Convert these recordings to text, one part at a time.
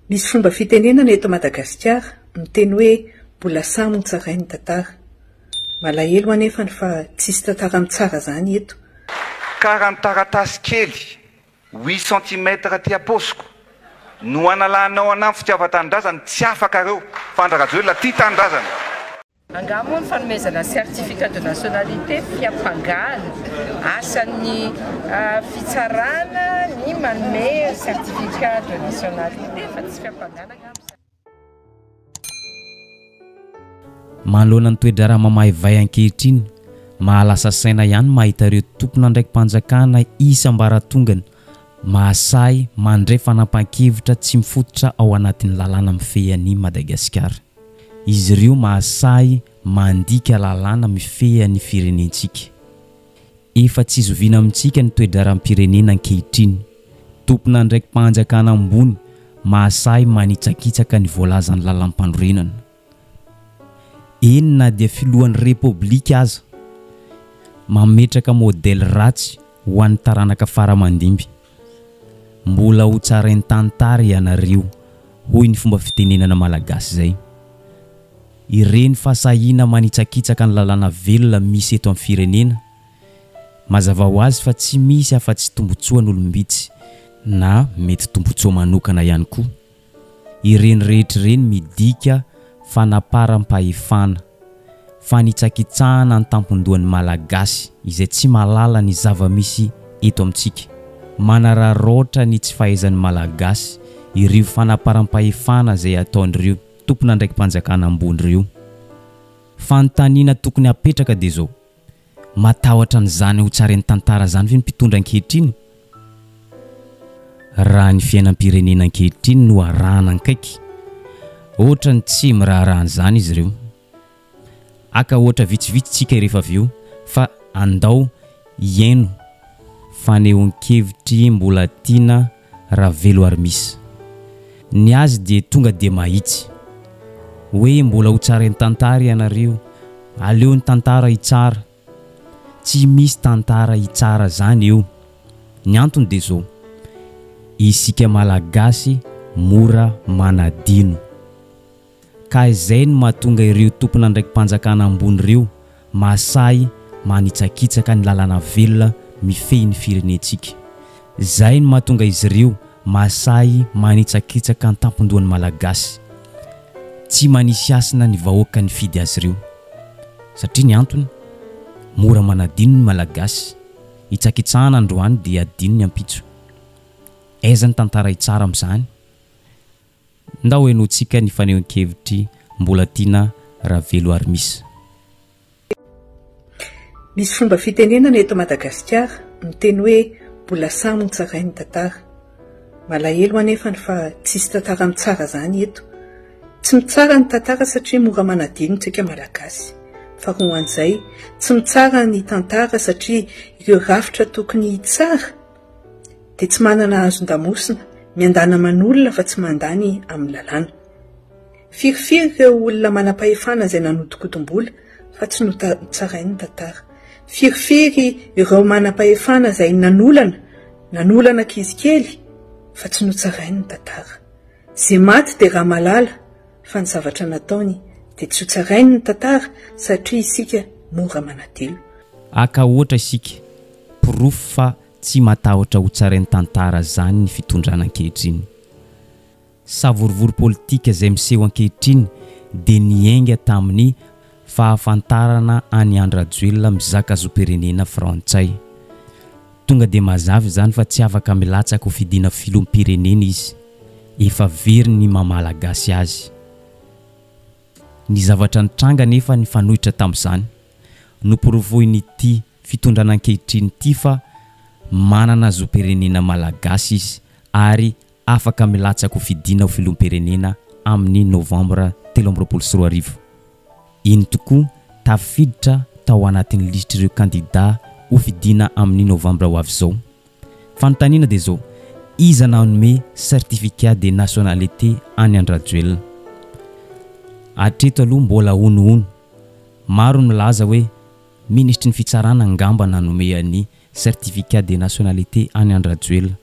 Misy fomba fitenenana eto Madagasikara miteny hoe mbola samy ho tsarain'ny tantara. Malahelo anefany fa tsisy tantara mitsara zany eto. Ka raha ny taratasy kely huit centimètres aty am-paosiko no analanao anah ny fitiavan-tanindrazana, tsy afaka reo fa Andry Rajoelina tia tanindrazana. Angaha moa ny fanomezana certificat de nationalité fiampangana? Asan'ny fitsarana ny manome certificat de nationalité fa tsy fiampangana angamba izany. Manoloana ny toe-draharaha mamaivay ankehitriny, mahalasa saina ihany mahita ireo tompon'andraiki-panjakana isam-baratongany mahasahy mandray fanapahan-kevitra tsy mifototra ao anatin'ny lalàna mifehy an'i Madagasikara. Izy ireo mahasahy mandika lalàna mifehy ny firenentsika. Efa tsy zoviana amintsika ny toe-draharaham-pirenena ankehitriny. Tompon'andraiki-panjakana ambony mahasahy manitsakitsaka ny voalazan'ny lalàmpanorenana. Eny na dia filohan'ny Repoblika aza. Mametraka modèle ratsy ho an'ny taranaka fara aman-dimby. Mbola ho tsarain'ny tantara ianareo, hoy ny fomba fitenenana malagasy izay. Ireny fahasahiana manitsakitsaka ny lalàna velona misy eto amin'ny firenena, mazava ho azy fa tsy misy afa-tsy tombotsoan'olom-bitsy na mety tombotsoa manokana ihany koa. Ireny rehetra ireny midika fanaparam-pahefana, fanitsakitsahana an-tampon-dohan'ny Malagasy izay tsy mahalala ny zava-misy eto amintsika. Manararaotra ny tsy fahaizan'ny Malagasy ireo fanaparam-pahefana izay ataon'ireo tompon'andraiki-panjakana ambony ireo. Fanontaniana tokony hapetraka dia izao, Matahotra an'izany ho tsaren'ny tantara izany ve ny mpitondra ankehitriny? Raha ny fiainam-pirenena ankehitriny no arahana ankaiky, ohatran'ny tsy miraharaha an'izany izy ireo. Haka ohatra vitsivitsy tsika rehefa avy eo fa andao hihaino fanehoan-kevitr'i Mbolatiana Raveloarimisa. Ny azy dia tonga dia mahitsy. Hoe mbola ho tsarain'ny tantara ianareo, aleo ny tantara hitsara. Tsy misy tantara hitsara zany eo. Ny antony dia zao, isika Malagasy mora manadino. Ka izay no mahatonga ireo tompon'andraiki-panjakana ambony ireo mahasahy manitsakitsaka ny lalàna velona mifehy ny firenentsika. Izay no mahatonga izy ireo mahasahy manitsakitsaka an-tampon-dohan'ny Malagasy. Tsy manisy hasina ny vahoaka nifidy azy ireo. Satria ny antony, mora manadino ny Malagasy. Hitsakitsahana androany dia adino ny ampitso. Aiza ny tantara hitsara amin'izany? Ndao henointsika ny fanehoan-kevitr'i Mbolatiana Raveloarimisa. Misy fomba fitenenana eto Madagasikara miteny hoe mbola samy ho tsarain'ny tantara. Malahelo anefany fa tsisy tantara mitsara zany eto. Tsy mitsara ny tantara satria mora manadino tsika Malagasy. Faharoa an'izay, tsy mitsara ny tantara satria ireo rafitra tokony hitsara dia tsy manana hazon-damosina, miandàna aman'olona fa tsy mandany amin'ny lalàna. Firifiry ireo olona manam-pahefana izay nanodinkodim-bola fa tsy notsarain'ny tantara. Firifiry ireo manam-pahefana izay nanolana, nanolana ankizy kely fa tsy notsarain'ny tantara. Izay maty dia Ramalala fa ny zavatra nataony dia tsy hotsarain'ny tantara satria isika mora manadino. Haka ohatra isika, porofo fa Tsy matahotra ho tsarain'ny tantara zany ny fitondrana ankehitriny. Savorovoro politika izay miseho ankehitriny dia niainga tamin'ny fahafantarana an'i Andry Rajoelina mizaka zom-pirenena frantsay. Tonga dia mazava izany fa tsy afaka milatsaka ho fidiana filoham-pirenena izy. Efa very ny maha malagasy azy. Ny zavatra nitranga anefa nifanohitra tamin'izany. Noporofoin'ity fitondrana ankehitriny ity fa manana zom-pirenena malagasy izy ary afaka milatsaka ho fidiana ho filoham-pirenena amin'ny novambra 2023. Iny tokoa tafiditra tao anatin'ny lisitr'ireo kandida ho fidiana amin'ny novambra ho avy izao. Fanontaniana dia izao, iza nanome certificat de nationalité an'i Andry Rajoelina? Hatreto aloha mbola honohono. Maro ny milaza hoe Minisitry ny fitsarana angamba nanome an'i certificat de nationalité an'i Andry Rajoelina.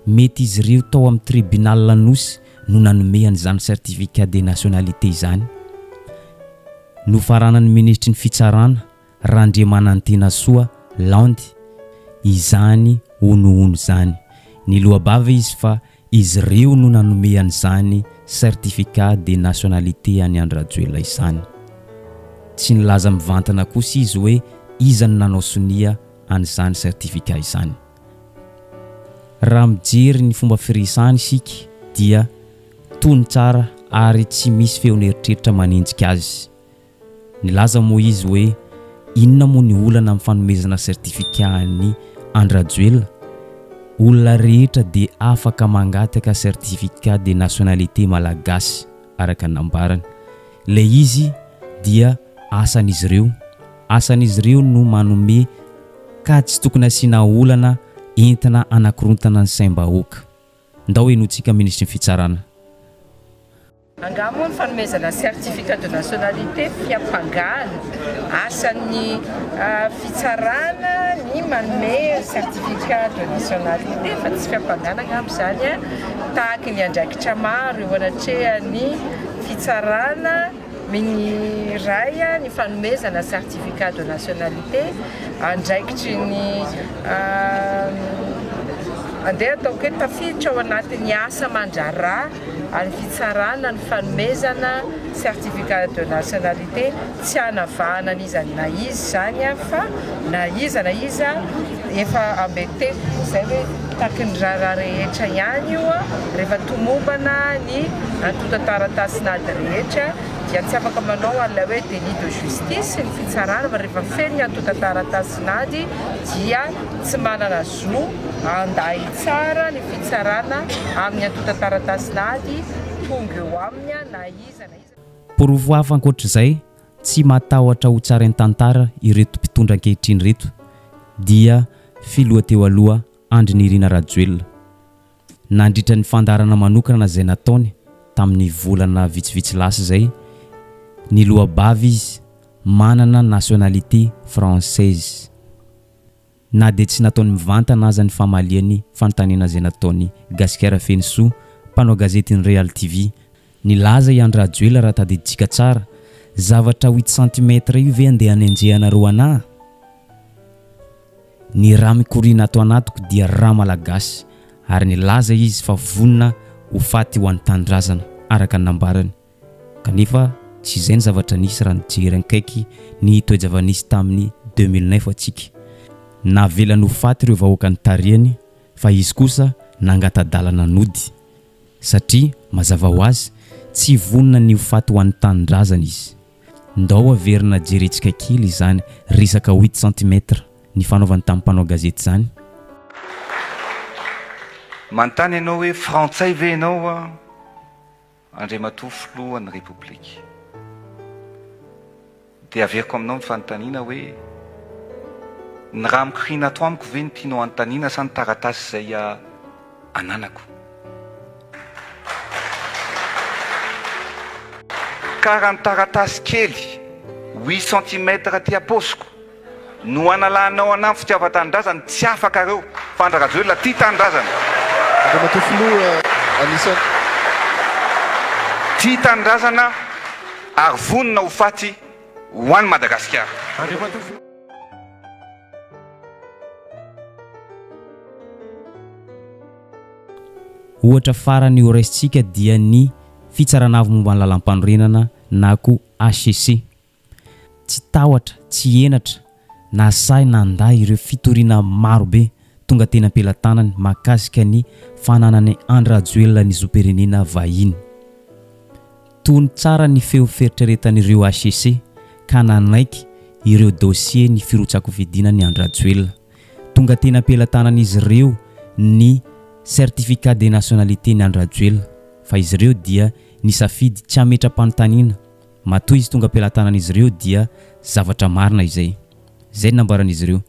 Mety izy ireo tao amin'ny tribunal Anosy no nanome an'izany certificat de nationalité izany. Nofaranan'ny minisitry ny fitsarana, Randriamanantenasoa Landy, izany honohono izany. Niloa-bava izy fa izy ireo no nanome an'izany certificat de nationalité an'i Andry Rajoelina izany. Tsy nilaza mivantana kosa izy hoe iza no nanao sonia an'izany certificat izany. Raha mijery ny fomba firesany isika dia tony tsara ary tsy misy feon'eritreritra manenjika azy. Nilaza moa izy hoe inona moa ny olana amin'ny fanomezana certificat an'i Andry Rajoelina? Olona rehetra dia afaka mangataka certificat de nationalité malagasy araka ny nambarany. Ilay izy dia asan'izy ireo. Asan'izy ireo no manome ka tsy tokony asiana olana entina hanakorontana ny saim-bahoaka. Ndao henointsika minisitry ny fitsarana. Angaha moa ny fanomezana certificat de nationalité fiampangana? Asan'ny fitsarana ny manome certificat de nationalité fa tsy fiampangana angamba izany an! Tahaky ny andraikitra maro eo anatrehan'ny fitsarana ny iray ny fanomezana certificat de nationalité, andraikitry ny andeha ataoko hoe tafiditra ao anatin'ny asa aman-draharaha. ary fitsarana ny fanomezana certificat de nationalité tsy hanavahana an'iza na iza izany fa na iza na iza efa ambeteko moa izay hoe takin'ny raharaha rehetra ihany io rehefa tomombana ny antontan-taratasin'ady rehetra dia tsy afaka manao an'ilay hoe déni de justice ny fitsarana fa rehefa feno ny antontan-taratasin'ady dia tsy manana zo handà hitsara ny fitsarana amin'ny antontan-taratasin'ady tonga eo aminy na iza na iza. Porofo hafa ankoatr'izay, tsy matahotra ho tsarain-tantara ireto mpitondra ankehitriny ireto dia filoha teo aloha Andry Nirina Rajoelina. Nandritra ny fandaharana manokana izay nataony tamin'ny volana vitsivitsy lasa izay, niloa-bava izy manana nationalité française. Na dia tsy nataony mivantana aza ny famaliany fanontaniana izay nataon'i Gasikara Fenosoa, mpanao gazetin'ny Real TV, nilaza i Andry Rajoelina raha tadidintsika tsara, zavatra huit centimètres io ve andeha hanenjehanareo anah? Ny rà mikoriana ato anatiko dia rà malagasy ary nilaza izy fa vonona ho faty ho an'ny tanindrazana, araka ny nambarany. Kanefa tsy izay ny zavatra nisy raha nijery ankaiky ny toe-java-nisy tamin'ny 2009 antsika. Navelany ho faty ireo vahoaka nitarihany fa izy kosa nangata-dalana nody. Satria, mazava ho azy, tsy vonona ny ho faty ho an'ny tanindrazana izy. Ndao averina jerentsika kely izany resaka huit centimètres nifanaovany tamin'ny mpanao gazety izany. Manontany ianao hoe frantsay ve ianao an? Andriamatoa Filohan'ny Repoblika, dia averiko aminao ny fanontaniana hoe, ny rà mikoriana ato amiko ve no tianao hanontaniana sa ny taratasy izay ananako? Ka raha ny taratasy kely huit centimètres aty am-paosiko No analanao anah ny fitiavan-tanindrazana, tsy afaka reo fa Andry Rajoelina tia tanindrazana. Andriamatoa Filoha, anisan'ny. Tia tanindrazana ary vonona ho faty ho an'i Madagasikara. Andriamatoa Filoha. Ohatra farany ho raisintsika dia ny Fitsarana Avo momba ny Lalàmpanorenana na koa HCC. Tsy tahotra, tsy henatra, na sahy nandà ireo fitoriana maro be tonga teny am-pelatanany mahakasika ny fananan'i Andry Rajoelina ny zom-pirenena vahiny. Tony tsara ny feo fieritreretan'ireo HCC ka nanaiky ireo dossier ny firotsakofidiana an'i Andry Rajoelina. Tonga teny am-pelatanan'izy ireo ny certificat de nationalité-n'i Andry Rajoelina fa izy ireo dia nisafidy tsy hametra-panontaniana Matoa izy tonga am-pelatanan'izy ireo dia zavatra marina izay. Izay no nambaran'izy ireo.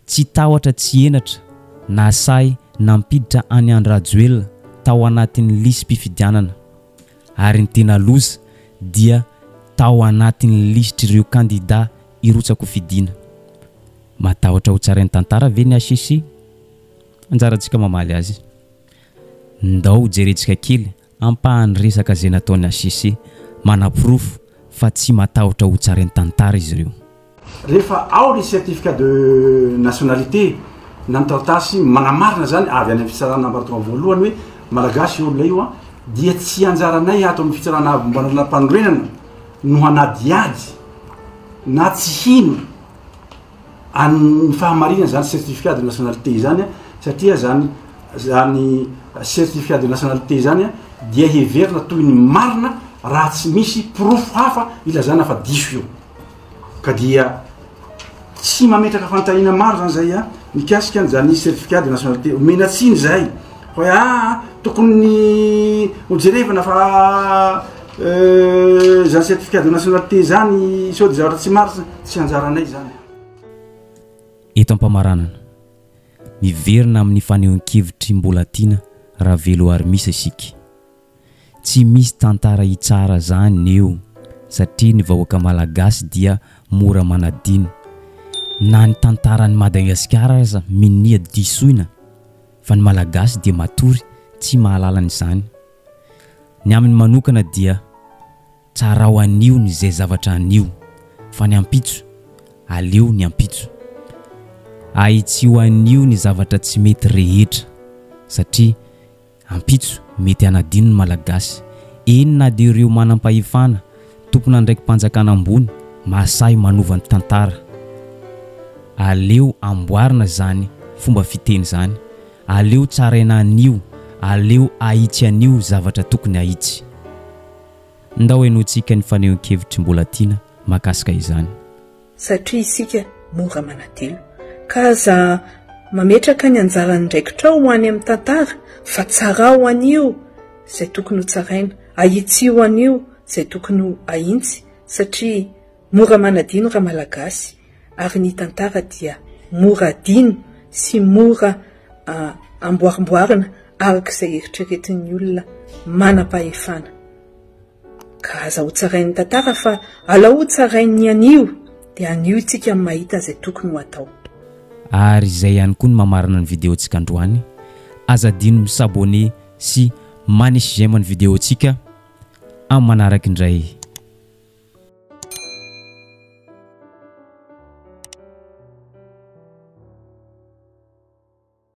Tsy tahotra tsy henatra nahasahy nampiditra an'i Andry Rajoelina tao anatin'ny lisi-pifidianana. Ary ny tena loza dia tao anatin'ny lisitr'ireo kandida hirotsa-kofidina. Matahotra ho tsarain'ny tantara ve ny HCC? Anjarantsika mamaly azy. Ndao hojerentsika kely. ampahan'ny resaka izay nataon'ny hcc manaporofo fa tsy matahotra ho tsarain'ny tantara izy ireo. Rehefa ao ny certificat de nationalité na ny taratasy manamarina zany avy any amin'ny fitsarana ambaratonga voalohany hoe malagasy io olona io an, dia tsy anjaranay ato amin'ny fitsarana avo momba ny lalàmpanorenana no hanadihady na tsy hino an'ny fahamarinana zany certificat de nationalité zany satria zany zany certificat de nationalité zany dia heverina toy ny marina raha tsy misy porofo hafa ilazana fa diso io. Ka dia tsy mametraka fanontaniana maro zany zay a mikasika an'izany certificat de nationalité. Omena tsiny zahay fa hoe aa tokony hojerevana fa zany certificat de nationalité zany sao de zavatra tsy marina, tsy anjaranay zany. Eto am-pamaranana, miverina amin'ny fanehoan-kevitr'i Mbolatiana Raveloarimisa isika. Tsy misy tantara hitsara zany eo satria ny vahoaka malagasy dia mora manadino. Na ny tantaran'i Madagasikara aza minia disoina fa ny malagasy dia matory tsy mahalala an'izany. Ny aminy manokana dia tsarao anio ny zay zavatra anio fa ny ampitso aleo ny ampitso. Ahitsio anio ny zavatra tsy mety rehetra satria Ampitso, mety hanadino ny Malagasy. Eny na dia ireo manam-pahefana, tompon'andraiki-panjakana ambony, mahasahy manova ny tantara. Aleo amboarina izany fomba fiteny izany. Aleo tsaraina anio, aleo ahitsy anio zavatra tokony ahitsy. Ndao henointsika ny fanehoan-kevitr'i Mbolatiana mahakasika izany. Satria isika mora manadino. Ka aza mametraka ny anjara andraikitrao ho any amin'ny tantara fa tsarao anio izay tokony ho tsaraina, ahitsio anio izay tokony ho ahintsy satria mora manadino Ramalagasy ary ny tantara dia mora adino sy mora amboarimboarina araka izay eritreretin'ny olona manam-pahefana. Ka aza ho tsarain'ny tantara fa alao ho tsarain'ny anio dia anio itsika no mahita izay tokony ho atao. Ary izay ihany koa ny mamarana ny video-tsika androany. Aza adino mi-s'abonner sy manisy j'aime ny video-tsika. Amin'ny manaraka indray.